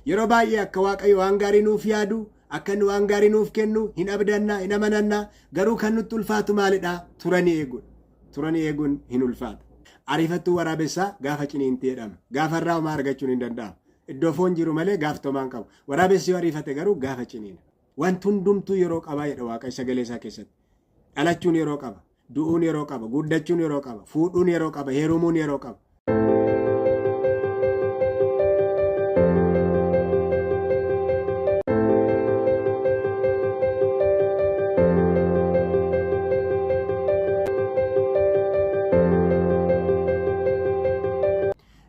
Yeroo baay'ee akka Waaqayyo waan gaarii nuuf yaadu, akka inni waan gaarii nuuf kennu hin abdanna, hin amananna. Garuu kan nutti ulfaatu maalidha? Turanii eeguudha. Turanii eeguun hin ulfaata. Ariifattuu waraabessaa gaafa ciniinti jedhama. Gaafa irraa homaa argachuun hin danda'amu. Iddoo foon jiru malee gaaf tomaan qabu. Waraabessi yoo ariifate garuu gaafa ciniina. Wanti hundumtuu yeroo qabaa jedha Waaqayyo sagalee isaa keessatti. Dhalachuun yeroo qaba. Du'uun yeroo qaba. Guddachuun yeroo qaba. Fuudhuun yeroo qaba. Heerumuun yeroo qaba.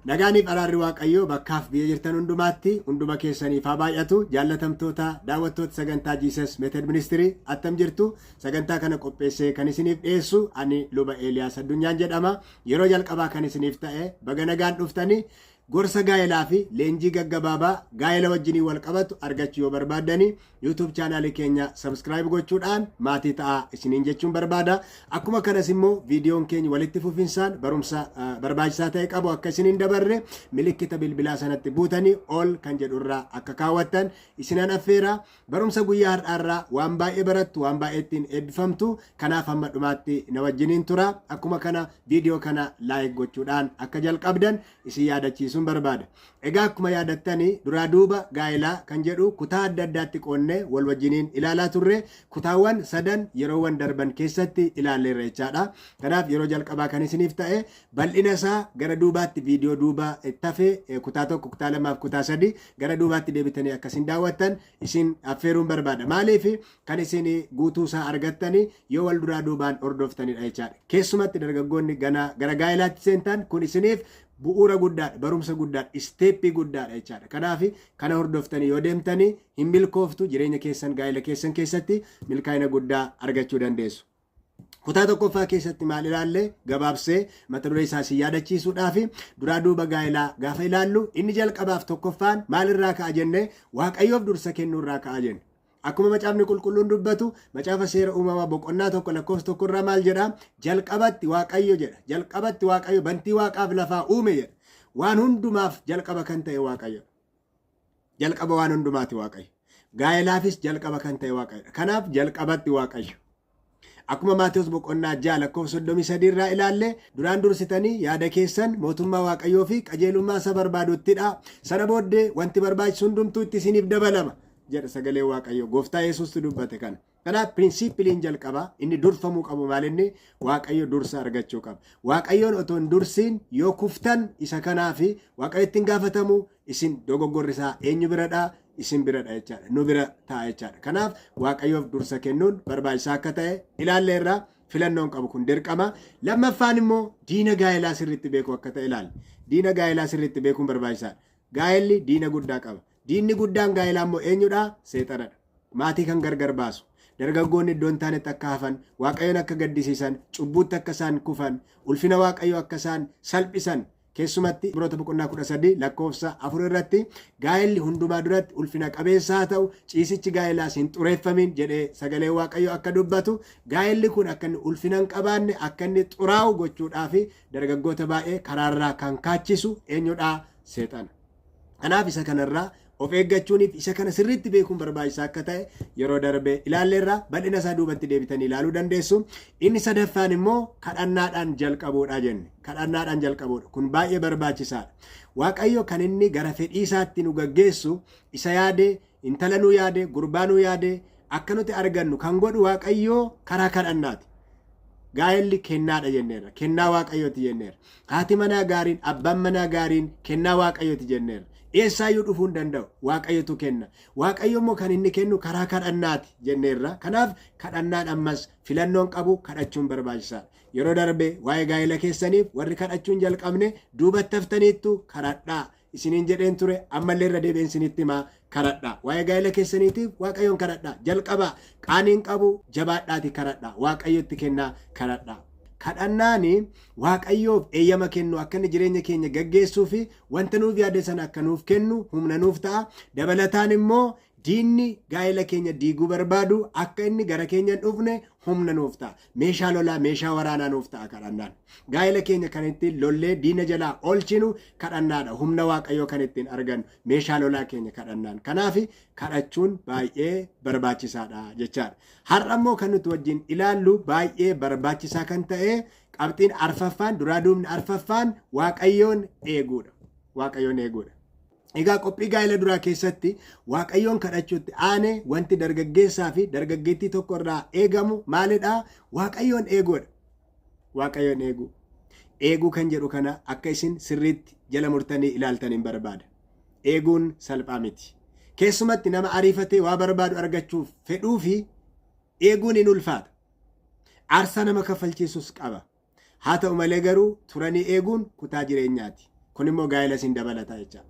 Nagaaniif araarri Waaqayyoo bakkaaf biyya jirtan hundumaatti hunduma keessaniif haa baay'atu. Jaallatamtoota daawwattoota sagantaa Jesus Method Ministry attam jirtu? Sagantaa kana qopheessee kan isiniif dhiyeessu ani Luba Eeliyaas Addunyaan jedhama. Yeroo jalqabaa kan isiniif ta'e baga nagaan dhuftanii. Gorsa gaa'elaa fi leenjii gaggabaabaa gaa'ela wajjinii wal qabatu argachuu yoo barbaaddanii YouTube chaanaalii keenya subscribe gochuudhaan maatii ta'aa isiniin jechuun barbaada. Akkuma kanas immoo viidiyoon keenya walitti fufinsaan barumsa barbaachisaa ta'e qabu akka isiniin dabarre milikkita bilbilaa sanatti buutanii ol kan jedhu irraa akka kaawwattan isinan affeera. Barumsa guyyaa har'aarraa waan baay'ee barattu, waan baay'ee ittiin eebbifamtu. Kanaaf hamma dhumaatti na wajjiniin tura. Akkuma kana viidiyoo kana like gochuudhaan akka jalqabdan isin yaadachiisuun barbaada. Egaa akkuma yaadattani duraa duuba gaa'elaa kan jedhu kutaa adda addaatti qoonnee wal wajjiniin ilaalaa turre. Kutaawwan sadan yeroowwan darban keessatti ilaalleerra jechaadha. Kanaaf yeroo jalqabaa kan isiniif ta'e bal'ina isaa gara duubaatti viidiyoo duuba tafe kutaa 1, kutaa 2 fi kutaa 3 gara duubaatti deebitanii akka isin daawwattan isin affeeruun barbaada. Maaliif kan isin guutuu isaa argattani yoo wal duraa duubaan hordoftanidha jechaadha. Keessumatti dargaggoonni gara gaa'elaatti seentan kun isiniif bu'uura guddaadha, barumsa guddaadha, isteeppii guddaadha jechaadha. Kanaaf kana hordoftanii yoo deemtanii hin milkooftu, jireenya keessan gaa'ela keessan keessatti milkaa'ina guddaa argachuu dandeessu. Kutaa tokkoffaa keessatti maal ilaalle? Gabaabsee mata duree isaa si yaadachiisuudhaaf, duraa duuba gaa'elaa gaafa ilaallu inni jalqabaaf tokkoffaan maalirraa ka'a jenne? Waaqayyoof dursa kennuurraa ka'a jenne. Akkuma Macaafni Qulqulluun dubbatu, Macaafa Seera Uumamaa boqonnaa 1 lakkoofsa 1 irraa maal jedha? Jalqabatti Waaqayyo jedha. Jalqabatti Waaqayyo bantii waaqaaf lafaa uume jedha. Waan hundumaaf jalqaba kan ta'e Waaqayyo. Jalqaba waan hundumaati Waaqayyo. Gaa'elaafis jalqaba kan ta'e Waaqayyo. Kanaaf jalqabatti Waaqayyo. Akkuma Maatewos boqonnaa 6 lakkoofsa 33 irraa ilaalle, duraan dursitanii yaada keessan mootummaa Waaqayyoo fi qajeelummaa isaa barbaaduuttidha. Sana booddee wanti barbaachisu hundumtuu itti isiniif dabalama jedha sagaleen Waaqayyoo. Gooftaa Yesuustu dubbate kana. Kanaaf piriinsiipiliin jalqabaa inni durfamuu qabu maal inni? Waaqayyo dursa argachuu qaba. Waaqayyoon otoo hin dursiin yoo kuftan isa kanaaf Waaqayyo ittiin gaafatamu, isin dogoggorri isaa eenyu biradha? Isin biradha jechaadha. Nu bira ta'a jechaadha. Kanaaf Waaqayyoof dursa kennuun barbaachisaa akka ta'e ilaalleerra. Filannoon qabu kun dirqama. Lammaffaan immoo diina gaa'elaa sirriitti beekuu akka ta'e ilaalle. Diina gaa'elaa sirriitti beekuun barbaachisaadha. Gaa'elli diina guddaa qaba. Diinni guddaan gaa'elaa immoo eenyudha? Seexanadha. Maatii kan gargar baasu, dargaggoonni iddoo hin taanetti akka hafan, Waaqayyoon akka gaddisiisan, cubbuutti akka isaan kufan, ulfina Waaqayyoo akka isaan salphisan. Keessumatti Ibroota boqonnaa 13 lakkoofsa 4 irratti gaa'elli hundumaa duratti ulfina qabeessa haa ta'u, ciisichi gaa'elaas hin xureeffamin jedhee sagalee Waaqayyoo akka dubbatu, gaa'elli kun akka inni ulfina hin qabaanne, akka inni xuraa'u gochuudhaaf dargaggoota baay'ee karaarraa kan kaachisu eenyudha? Seexana. Kanaaf isa kanarraa of eeggachuuniif isa kana sirriitti beekuun barbaachisaa akka ta'e yeroo darbe ilaalleerra, bal'ina isaa duubatti deebitanii ilaaluu dandeessu. Inni sadaffaan immoo kadhannaadhaan jalqabuudha jenne. Kadhannaadhaan jalqabuudha. Kun baay'ee barbaachisaadha. Waaqayyo kan inni gara fedhii isaatti nu gaggeessu isa yaade, intala nu yaade, gurbaa nu yaade akka nuti argannu kan godhu Waaqayyo karaa kadhannaati. Gaa'elli kennaadha jenneerra. Kennaa Waaqayyooti jenneerra. Haati manaa gaariin, abbaan manaa gaariin kennaa Waaqayyooti jenneerra. Eessaayyuu dhufuu hin danda'u. Waaqayyotu kenna. Waaqayyo immoo kan inni kennu karaa kadhannaati jenneerra. Kanaaf kadhannaan ammas filannoon qabu, kadhachuun barbaachisaadha. Yeroo darbe waa'ee gaa'ela keessaniif warri kadhachuun jalqabne duubatti haftaniittu, kadhadhaa isiniin jedheen ture. Ammallee irra deebi'een isinitti himaa, kadhadhaa. Waa'ee gaa'ela keessaniitiif Waaqayyoon kadhadhaa. Jalqabaa, qaaniin qabu, jabaadhaati kadhadhaa. Waaqayyotti kennaa kadhadhaa. Kadhannaan Waaqayyoof eeyyama kennu, akka inni jireenya keenya gaggeessuu fi wanta nuuf yaade sana akka nuuf kennu humna nuuf ta'a. Dabalataan immoo Diinni gaa'ela keenya diiguu barbaadu akka inni gara keenya hin dhufne humna nuuf ta'a. Meeshaa lolaa, meeshaa waraanaa nuuf ta'a kadhannaan. Gaa'ela keenya kan ittiin lollee diina jalaa oolchinu kadhannaadha. Humna Waaqayyoo kan ittiin argannu meeshaa lolaa keenya kadhannaan. Kanaaf kadhachuun baay'ee barbaachisaadha jechaadha. Har'a immoo kan nuti wajjin ilaallu baay'ee barbaachisaa kan ta'e qabxiin arfaffaan, duraa duubni arfaffaan, Waaqayyoon eeguudha. Waaqayyoon eeguudha. Egaa qophii gaa'ela duraa keessatti Waaqayyoon kadhachuutti aane wanti dargaggeessaa fi dargaggeettii tokko irraa eegamu maalidha? Waaqayyoon eeguudha. Waaqayyoon eeguu. Eeguu kan jedhu kana akka isin sirriitti jala murtanii ilaaltan hin barbaada. Eeguun salphaa miti. Keessumatti nama ariifatee waa barbaadu argachuuf fedhuu fi eeguun hin ulfaata. Aarsaa nama kaffalchiisus qaba. Haa ta'u malee garuu turanii eeguun kutaa jireenyaati. Kun immoo gaa'ela isin dabalata jecha.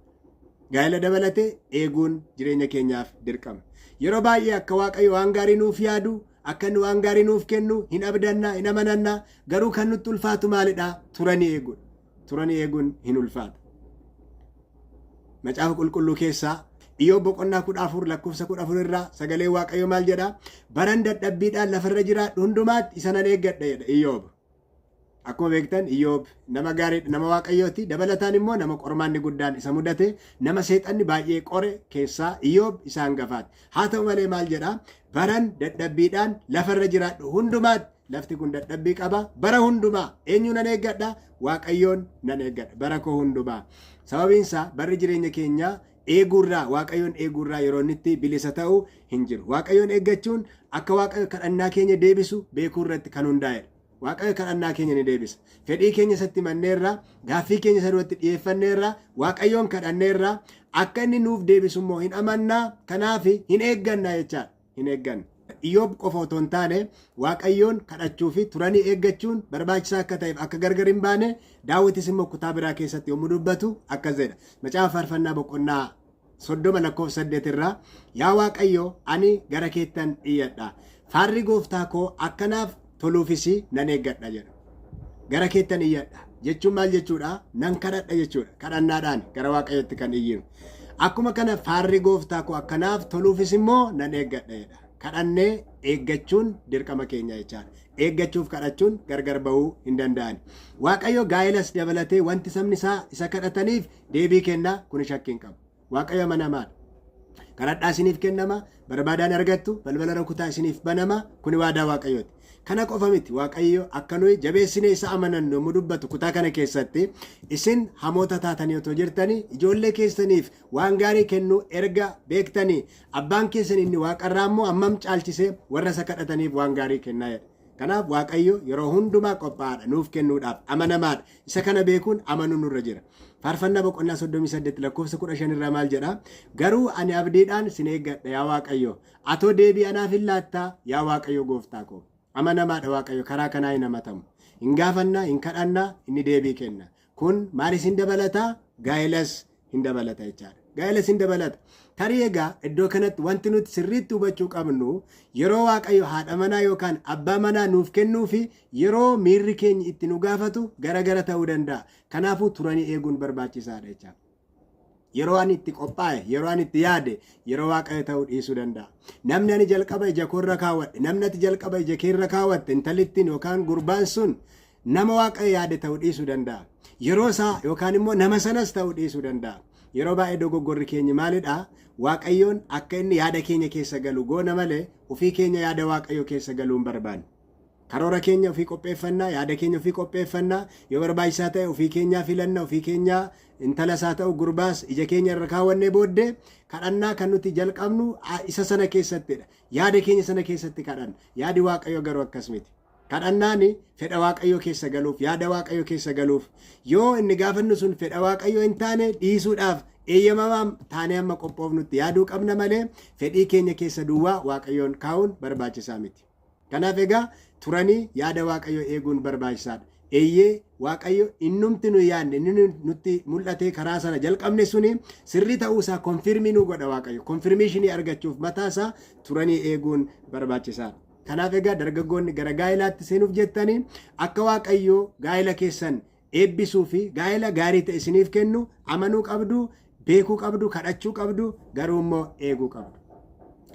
Gaa'ela dabalatee eeguun jireenya keenyaaf dirqama. Yeroo baay'ee akka Waaqayyo waan gaarii nuuf yaadu, akka inni waan gaarii nuuf kennu hin abdanna, hin amananna. Garuu kan nutti ulfaatu maalidha? Turanii eeguudha. Turanii eeguun hin ulfaata. Macaafa Qulqulluu keessaa Iyyoob boqonnaa 14 lakkoofsa 14 irraa sagalee Waaqayyo maal jedha? "Baran dadhabbiidhaan lafarra jiraadhu hundumaatti isa nan eeggadha" jedha Iyyoob. Akkuma beektan Iyyoob nama gaarii, nama Waaqayyooti. Dabalataan immoo nama qormaanni guddaan isa mudate, nama seexanni baay'ee qore keessaa Iyyoob isa hangafaati. Haa ta'u malee maal jedha? Baran dadhabbiidhaan lafarra jiraadhu hundumaatti. Lafti kun dadhabbii qaba. Bara hundumaa eenyu nan eeggadha? Waaqayyoon nan eeggadha. Bara koo hundumaa. Sababiin isaa barri jireenya keenyaa eeguurraa, Waaqayyoon eeguurraa yeroo inni itti bilisa ta'u hin jiru. Waaqayyoon eeggachuun akka Waaqayyo kadhannaa keenya deebisu beekuu irratti kan hundaa'edha. Waaqayyo kadhannaa keenya ni deebisa. Fedhii keenya isatti himanneerra, gaaffii keenya isa duratti dhiyeeffanneerra, Waaqayyoon kadhanneerra, akka inni nuuf deebisu immoo hin amannaa, kanaaf hin eegganna jechaadha. Hin eegganna. Iyyoob qofa otoo hin taane Waaqayyoon kadhachuu fi turanii eeggachuun barbaachisaa akka ta'eef akka gargar hin baane Daawitis immoo kutaa biraa keessatti yommuu dubbatu akkas jedha. Macaafa Faarfannaa boqonnaa 30 lakkoofsa 8 irraa, "Yaa Waaqayyo, ani gara keettan iyyadha. Faarri gooftaa koo akkanaaf toluufis nan eeggadha" jedha. Gara keettan iyyadha jechuun maal jechuudha? Nan kadhadha jechuudha. Kadhannaadhaan gara Waaqayyootti kan iyyinu. Akkuma kana faarri gooftaa koo akkanaaf toluufis immoo nan eeggadha jedha. Kadhannee eeggachuun dirqama keenya jechaadha. Eeggachuuf kadhachuun gargar bahuu hin danda'an. Waaqayyo gaa'ilas dabalatee wanti sabni isaa isa kadhataniif deebii kenna, kun shakkii hin qabu. Waaqayyo amanamaadha. Kadhadhaa isiniif kennama, barbaadaan argattu, balbala rukutaa isiniif banama, kuni waadaa Waaqayyooti. Kana qofa miti, Waaqayyo akka nuyi jabeessinee isa amanannu yommuu dubbatu kutaa kana keessatti, "Isin hamoota taatanii otoo jirtanii ijoollee keessaniif waan gaarii kennuu erga beektanii, abbaan keessan inni waaqarraa immoo hammam caalchisee warra isa kadhataniif waan gaarii kennaa" jedha. Kanaaf Waaqayyo yeroo hundumaa qophaa'aadha nuuf kennuudhaaf, amanamaadha. Isa kana beekuun amanuu nurra jira. Faarfannaa boqonnaa 38 lakkoofsa 15 irraa maal jedha? "Garuu ani abdiidhaan sin eeggadha, yaa Waaqayyo. Atoo deebii anaaf hin laattaa, yaa Waaqayyo gooftaa koo." Amanamaadha Waaqayyo, karaa kanaa hin amatamu. Hin gaafannaa, hin kadhannaa, inni deebii kenna. Kun maal isin dabalataa? Gaa'ilas hin dabalata jechaadha. Gaa'ilas hin dabalata. Tarii egaa iddoo kanatti wanti nuti sirriitti hubachuu qabnu, yeroo Waaqayyo haadha manaa yookaan abbaa manaa nuuf kennuu fi yeroo miirri keenya itti nu gaafatu garagara ta'uu danda'a. Kanaafuu turanii eeguun barbaachisaadha jechaadha. Yeroo ani itti qophaa'e, yeroo ani itti yaade, yeroo Waaqayyo ta'uu dhiisuu danda'a. Namni ani jalqaba ija koorra kaawwadhe, namni ati jalqaba ija keerra kaawwatte, intalittiin yookaan gurbaan sun nama Waaqayyo yaade ta'uu dhiisuu danda'a. Yeroo isaa yookaan immoo nama sanas ta'uu dhiisuu danda'a. Yeroo baay'ee dogoggorri keenya maalidha? Waaqayyoon akka inni yaada keenya keessa galu goona malee ofii keenya yaada Waaqayyoo keessa galuu hin barbaannu. Karoora keenya ofii qopheeffannaa, yaada keenya ofii qopheeffannaa, yoo barbaachisaa ta'e ofii keenyaa filanna, ofii keenyaa intalas haa ta'u gurbaas ija keenya irra kaawwannee booddee kadhannaa kan nuti jalqabnu isa sana keessattidha. Yaada keenya sana keessatti kadhanna. Yaadi Waaqayyoo garuu akkas miti. Kadhannaan fedha Waaqayyoo keessa galuuf, yaada Waaqayyoo keessa galuuf, yoo inni gaafannu sun fedha Waaqayyoo hin taane dhiisuudhaaf eeyyamamaa taanee amma qophoofnutti yaaduu qabna malee fedhii keenya keessa duwwaa Waaqayyoon kaa'uun barbaachisaa miti. Kanaaf egaa turanii yaada Waaqayyoo eeguun barbaachisaadha. Eeyyee, Waaqayyo innumti nu yaadne, inni nutti mul'atee karaa sana jalqabne suni sirrii ta'uu isaa confirm nu godha Waaqayyo. Confirmation argachuuf mataa isaa turanii eeguun barbaachisaadha. Kanaaf egaa dargaggoonni gara gaa'ilaatti seenuuf jettanii, akka Waaqayyo gaa'ila keessan eebbisuu fi gaa'ila gaarii ta'e isiniif kennu amanuu qabdu, beekuu qabdu, kadhachuu qabdu, garuu immoo eeguu qabdu.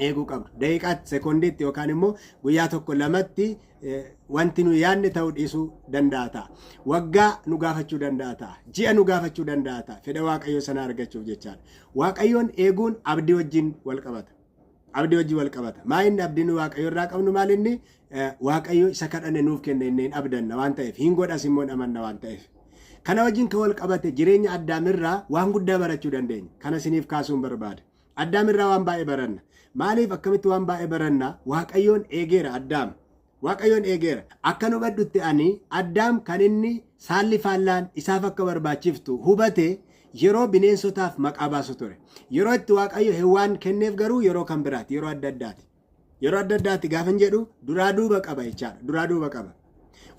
Eeguu qabdu. Daqiiqaatti, sekoondiitti yookaan immoo guyyaa tokko lamatti wanti nu yaadne ta'uu dhiisuu danda'a ta'a. Waggaa nu gaafachuu danda'a ta'a. Ji'a nu gaafachuu danda'a ta'a. Fedha Waaqayyoo sana argachuuf jechaadha. Waaqayyoon eeguun abdii wajjin wal qabata. Abdii wajjin wal qabata. Maa inni abdii nu Waaqayyo irraa qabnu maal inni Waaqayyo isa kadhanne nuuf kenna inni hin abdanna waan ta'eef hin godhas immoo hin amanna waan ta'eef. Kana wajjin kan wal qabate jireenya Addaamirraa waan guddaa barachuu dandeenya. Kana isiniif kaasuun barbaada. Addaam irraa waan baay'ee baranna. Maaliif akkamitti waan baay'ee baranna? Waaqayyoon eegeera Addaam. Waaqayyoon eegeera. Akkan hubadhutti ani Addaam kan inni saalli faallaan isaaf akka barbaachiftu hubate yeroo bineensotaaf maqaa baasu ture. Yeroo itti Waaqayyo Hewwaan kenneef garuu yeroo kan biraati, yeroo adda addaati. Yeroo adda addaatti gaafan jedhu duraa duuba qaba jechaadha. Duraa duuba qaba.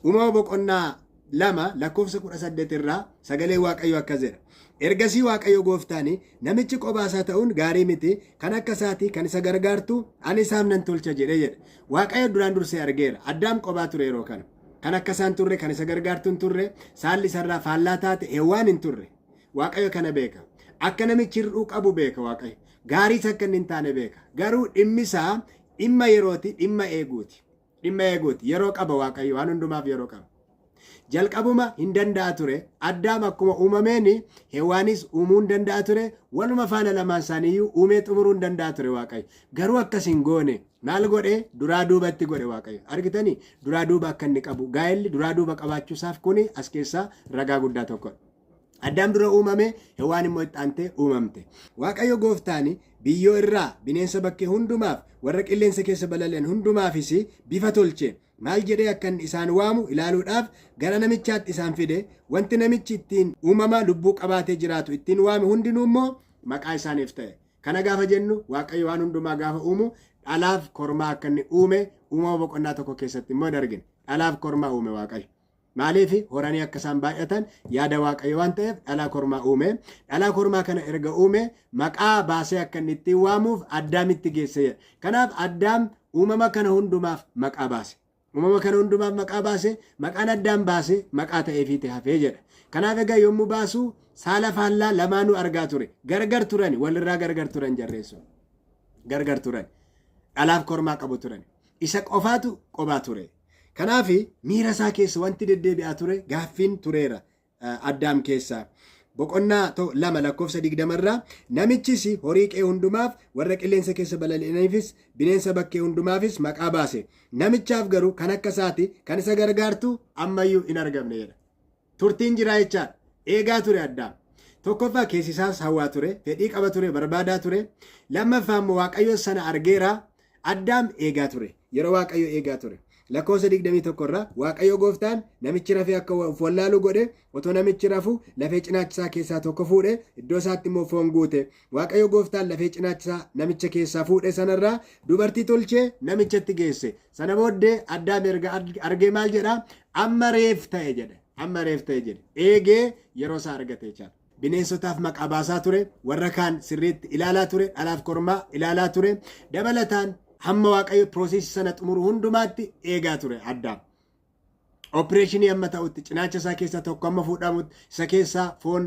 Uumama boqonnaa 2 lakkoofsa 18 irraa sagalee Waaqayyo akkas jedha. Ergasii Waaqayyo gooftaan namichi kophaa isaa ta'uun gaarii miti, kan akka isaatii kan isa gargaartu ani isaaf nan tolcha jedhe jedha. Waaqayyo duraan dursee argeera. Addaam kophaa ture yeroo kana. Kan akka isaan turre, kan isa gargaartu hin turre, saalli isarraa faallaa taate Hewwaan hin turre. Waaqayyo kana beeka. Akka namichi hir'uu qabu beeka Waaqayyo. Gaariis akka inni hin taane beeka. Garuu dhimmi isaa dhimma yerooti, dhimma eeguuti. Dhimma eeguuti. Yeroo qaba Waaqayyo waan hundumaaf yeroo qaba. Jalqabuma hin danda'a ture. Addaam akkuma uumameen Hewaanis uumuu hin danda'a ture. Waluma faana lamaan isaaniiyyuu uumee xumuruu hin danda'a ture Waaqayyo. Garuu akkas hin goone. Maal godhe? Duraa duubatti godhe Waaqayyo. Argitanii? Duraa duuba akka inni qabu. Gaa'elli duraa duuba qabaachuusaaf kuni as keessaa ragaa guddaa tokkodha. Addaam dura uumame, Hewaan immoo itti aantee uumamte. Waaqayyo gooftaan biyyoo irraa bineensa bakkee hundumaaf, warra qilleensa keessa balali'an hundumaafis bifa tolche. Maal jedhee akka inni isaan waamu ilaaluudhaaf gara namichaatti isaan fide, wanti namichi ittiin uumama lubbuu qabaatee jiraatu ittiin waame hundinuu immoo maqaa isaaniif ta'e. Kana gaafa jennu Waaqayyo waan hundumaa gaafa uumu dhalaaf kormaa akka inni uume uumama boqonnaa 1 keessatti immoo hin argina. Dhalaaf kormaa uume Waaqayyo. Maaliif horanii akka isaan baay'atan yaada Waaqayyo waan ta'eef dhalaa kormaa uume. Dhalaa kormaa kana erga uume maqaa baasee akka inni ittiin waamuuf Addaamitti geesse jedha. Kanaaf Addaam uumama kana hundumaaf maqaa baase. Uumama kana hundumaaf maqaa baase, maqaan Addaam baase maqaa ta'eefiiti hafee jedha. Kanaaf egaa yommuu baasu saala faallaa lamaanuu argaa ture. Gargar turan, walirraa gargar turan jarreessu. Gargar turan. Dhalaaf kormaa qabu turan. Isa qofaatu qobaa ture. Kanaaf miira isaa keessa wanti deddeebi'aa ture gaaffiin tureera Addaam keessa. Boqonnaa 2 lakkoofsa 20 irraa namichis horii qe'ee hundumaaf warra qilleensa keessa balali'aniifis bineensa bakkee hundumaafis maqaa baase. Namichaaf garuu kan akka isaati kan isa gargaartu ammayyuu hin argamne jedha. Turtiin jiraa jechaadha. Eegaa ture Addaam. Tokkoffaa keessi isaas hawwaa ture, fedhii qaba ture, barbaadaa ture. Lammaffaa immoo Waaqayyo sana argeera. Addaam eegaa ture. Yeroo Waaqayyo eegaa ture. Lakkoofsa 21 irraa Waaqayyo gooftaan namichi rafee akka of wallaalu godhe, otoo namichi rafu lafee cinaacha isaa keessaa tokko fuudhe, iddoo isaatti immoo foon guute. Waaqayyo gooftaan lafee cinaacha isaa namicha keessaa fuudhe sanarraa dubartii tolchee namichatti geesse. Sana booddee Addaam erga argee maal jedha? Amma reef ta'e jedhe. Amma reef ta'e jedhe. Eegee yeroo isaa argate jechaadha. Bineensotaaf maqaa baasaa ture, warra kaan sirriitti ilaalaa ture, dhalaaf kormaa ilaalaa ture. Dabalataan hamma Waaqayyo piroosesii sana xumuru hundumaatti eegaa ture Addaam. Opereeshinii hamma ta'utti cinaacha isaa keessaa tokko hamma fuudhamutti isa keessaa foon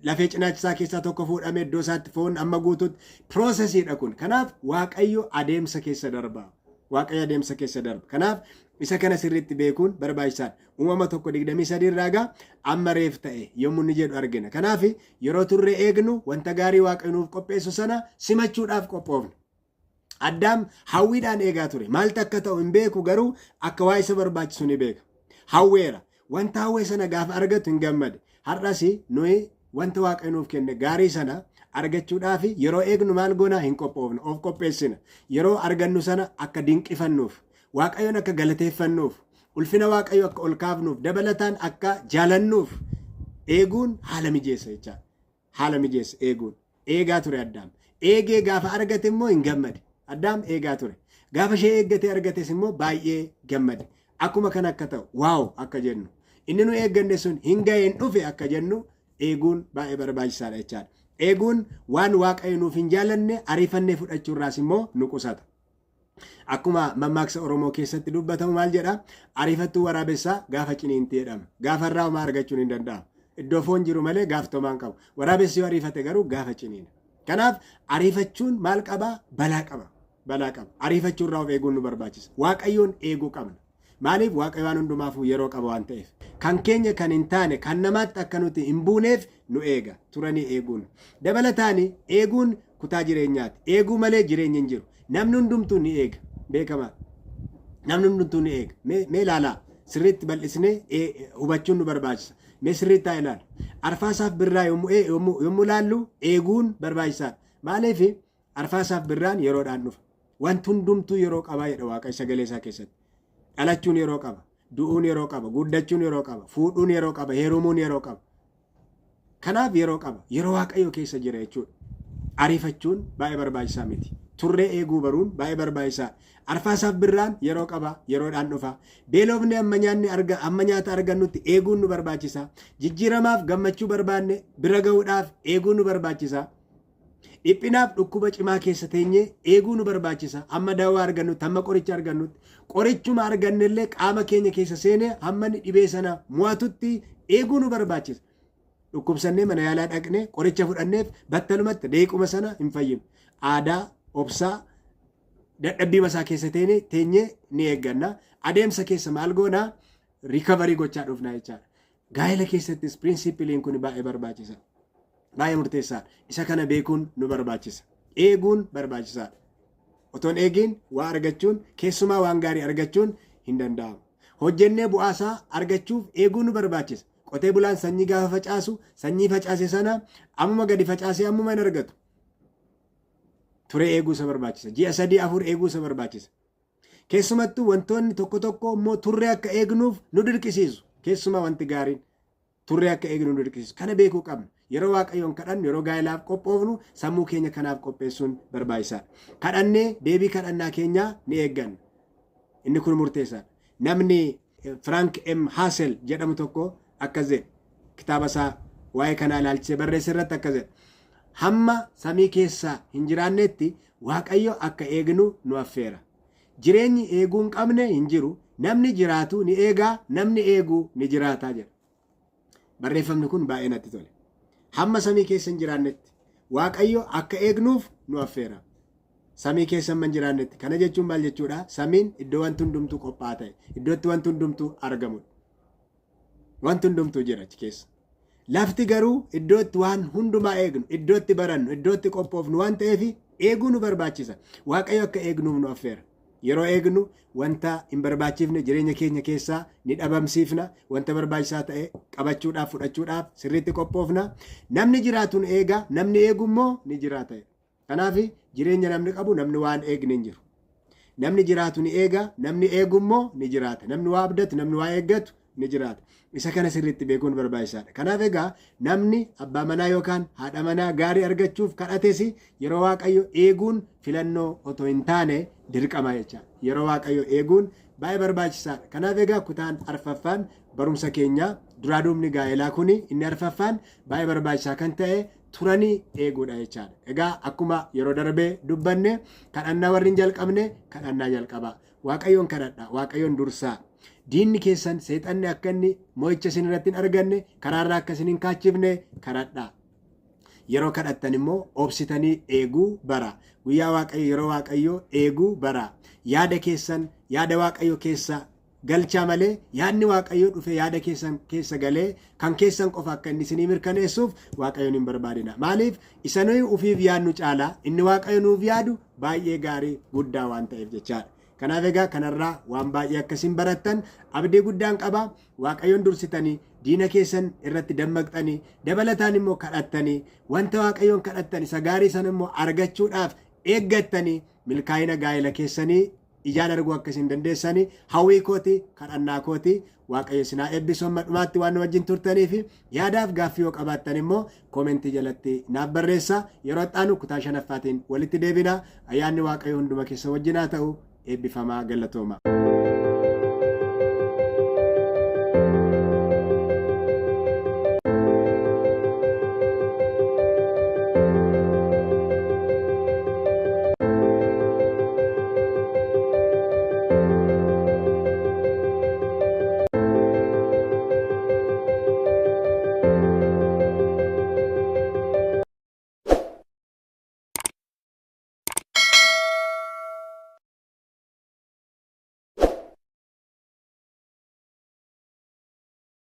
lafee cinaacha isaa keessaa tokko fuudhamee iddoo isaatti foon hamma guututti piroosesiidha kun. Kanaaf Waaqayyo adeemsa keessa darba. Waaqayyo adeemsa keessa darba. Kanaaf isa kana sirriitti beekuun barbaachisaadha. Uumama 1:23 irraa egaa amma reef ta'e yommuu inni jedhu argina. Kanaaf yeroo turree eegnu wanta gaarii Waaqayyo nuuf qopheessu sana simachuudhaaf qophoofna. Addaam hawwiidhaan eegaa ture. Maaltu akka ta'u hin beeku garuu akka waa isa barbaachisu ni beeka. Hawweera. Wanta hawwee sana gaafa argatu hin gammade. Har'as nuyi wanta Waaqayyo nuuf kenne gaarii sana argachuudhaaf yeroo eegnu maal goona hin qophoofna. Of qopheessina. Yeroo argannu sana akka dinqifannuuf, Waaqayyoon akka galateeffannuuf, ulfina Waaqayyo akka ol kaafnuuf, dabalataan akka jaalannuuf eeguun haala mijeessa jechaadha. Haala mijeessa eeguun. Eegaa ture Addaam. Eegee gaafa argate immoo hin gammade. Addaam eegaa ture. Gaafa ishee eeggatee argates immoo baay'ee gammade. Akkuma kana akka ta'u waaw akka jennu. Inni nu eegganne sun hin ga'e hin dhufe akka jennu eeguun baay'ee barbaachisaadha jechaadha. Eeguun waan Waaqayyo nuuf hin jaalanne ariifannee fudhachuurraas immoo nu qusata. Akkuma mammaaksa Oromoo keessatti dubbatamu maal jedha? Ariifattuu waraabessaa gaafa ciniinti jedhama. Gaafa irraa homaa argachuun hin danda'amu. Iddoo foon jiru malee gaaf homaa hin qabu. Waraabessi yoo ariifate garuu gaafa ciniina. Kanaaf ariifachuun maal qabaa? Balaa qaba. balaa qaba. Ariifachuu irraa of eeguun nu barbaachisa. Waaqayyoon eeguu qabna. Maaliif? Waaqayyo waan hundumaafuu yeroo qaba waan ta'eef. Kan keenya kan hin taane kan namaatti akka nuti hin buuneef nu eega. Turanii eeguun. Dabalataani eeguun kutaa jireenyaati. Eeguu malee jireenyi hin jiru. Namni hundumtuu ni eega. Beekamaadha. Namni hundumtuu ni eega. Mee ilaalaa. Sirriitti bal'isnee hubachuun nu barbaachisa. Mee sirriitti haa ilaalu. Arfaasaaf birraa yommuu ilaallu eeguun barbaachisaadha. Maaliif? Arfaasaaf birraan yeroodhaan dhufa. Wanti hundumtuu yeroo qabaa jedha Waaqayyo sagalee isaa keessatti. Dhalachuun yeroo qaba. Du'uun yeroo qaba. Guddachuun yeroo qaba. Fuudhuun yeroo qaba. Heerumuun yeroo qaba. Kanaaf yeroo qaba. Yeroo Waaqayyo keessa jira jechuudha. Ariifachuun baay'ee barbaachisaa miti. Turree eeguu baruun baay'ee barbaachisaadha. Arfaasaaf birraan yeroo qaba, yeroodhaan dhufa. Beelofne amma nyaanni arga, amma nyaata argannutti eeguun nu barbaachisa. Jijjiiramaaf gammachuu barbaanne bira ga'uudhaaf eeguun nu barbaachisa. Dhiphinaaf dhukkuba cimaa keessa teenyee eeguu nu barbaachisa. Hamma dawaa argannutti, hamma qoricha argannutti. Qorichuma argannellee qaama keenya keessa seenee hamma inni dhibee sana mo'atutti eeguu nu barbaachisa. Dhukkubsannee mana yaalaa dhaqnee qoricha fudhanneef battalumatti deequma sana hin fayyinu. Aadaa, obsaa, dadhabbii masaa keessa teenyee ni eegganna. Adeemsa keessa maal goonaa? Recovery gochaa dhufna jechaadha. Gaa'ela keessattis principleiin kun baay'ee barbaachisa. Baay'ee murteessaadha. Isa kana beekuun nu barbaachisa. Eeguun barbaachisaadha. Otoon eegiin waa argachuun keessumaa waan gaarii argachuun hin danda'amu. Hojjennee bu'aasaa argachuuf eeguun nu barbaachisa. Qotee bulaan sanyii gaafa facaasu sanyii facaase sana ammuma gadi facaasee ammuma hin argatu. Turee eeguu isa barbaachisa. Ji'a 3 4 eeguu isa barbaachisa. Keessumattuu wantoonni tokko tokko immoo turree akka eegnuuf nu dirqisiisu. Keessumaa wanti gaariin turree akka eegnu nu dirqisiisu. Kana beekuu qabna. Yeroo Waaqayyoon kadhannu, yeroo gaa'elaaf qophoofnu sammuu keenya kanaaf qopheessuun barbaachisaadha. Kadhannee deebii kadhannaa keenyaa ni eegganna. Inni kun murteessaadha. Namni Frank M. Hassel jedhamu tokko akkas jedhe. Kitaaba isaa waa'ee kanaa ilaalchisee barreesse irratti akkas jedha. Hamma samii keessa hin jiraannetti Waaqayyo akka eegnu nu affeera. Jireenyi eeguu hin qabne hin jiru. Namni jiraatu ni eegaa, namni eegu ni jiraata jedha. Barreeffamni kun baay'ee natti tole. Hamma samii keessa hin jiraannetti Waaqayyo akka eegnuuf nu affeera. Samii keessa hamma hin jiraannetti. Kana jechuun maal jechuudha? Samiin iddoo wanti hundumtuu qophaa'aa ta'e, iddoo itti wanti hundumtuu argamudha. Wanti hundumtuu jira achi keessa. Lafti garuu iddoo itti waan hundumaa eegnu, iddoo itti barannu, iddoo itti qophoofnu waan ta'eef eeguu nu barbaachisa. Waaqayyo akka eegnuuf nu affeera. Yeroo eegnu wanta hin barbaachifne jireenya keenya keessaa ni dhabamsiifna. Wanta barbaachisaa ta'e qabachuudhaaf, fudhachuudhaaf sirriitti qophoofna. Namni jiraatu ni eega, namni eegu immoo ni jiraata. Kanaaf jireenya namni qabu namni waan eegne hin jiru. Namni jiraatu ni eega, namni eegu immoo ni jiraata. Namni waa abdatu, namni waa eeggatu ni jiraata. Isa kana sirriitti beekuun barbaachisaadha. Kanaaf egaa namni abbaa manaa yookaan haadha manaa gaarii argachuuf kadhates yeroo Waaqayyo eeguun filannoo otoo hin taane dirqama jechaadha. Yeroo Waaqayyo eeguun baay'ee barbaachisaadha. Kanaaf egaa kutaan arfaffaan barumsa keenyaa duraa duubni gaa'elaa kuni inni arfaffaan baay'ee barbaachisaa kan ta'e turanii eeguudha jechaadha. Egaa akkuma yeroo darbee dubbanne kadhannaa warri hin jalqabne kadhannaa jalqabaa. Waaqayyoon kadhadha, Waaqayyoon dursaa. Diinni keessan seexanni akka inni mo'icha isin irratti hin arganne karaarraa akka isin hin kaachifne kadhadha. Yeroo kadhattan immoo obsitanii eeguu bara. Guyyaa Waaqayyo yeroo Waaqayyoo eeguu bara. Yaada keessan yaada Waaqayyo keessa galchaa malee yaadni Waaqayyoo dhufee yaada keessan keessa galee kan keessan qofa akka inni isinii mirkaneessuuf Waaqayyoon hin barbaadina. Maaliif isa nuyi ufiif yaadnu caalaa inni Waaqayyo nuuf yaadu baay'ee gaarii guddaa waan ta'eef jechaadha. Kanaaf egaa kanarraa waan baay'ee akkasiin barattan abdii guddaan qaba. Waaqayyoon dursitanii diina keessan irratti dammaqxanii dabalataan immoo kadhattanii wanta Waaqayyoon kadhattan isa gaarii sana immoo argachuudhaaf eeggattanii milkaa'ina gaa'ela keessanii ijaan arguu akka isin dandeessanii hawwii kooti, kadhannaa kooti. Waaqayyo isin haa eebbisu hamma dhumaatti waan nu wajjin turtanii fi yaadaaf gaaffii yoo qabaattan immoo commentii jalatti naaf barreessa. Yeroo itti kutaa shanaffaatiin walitti deebina. Ayyaanni Waaqayyo hunduma keessa wajjin haa ta'u. Eebbifamaa, galatooma.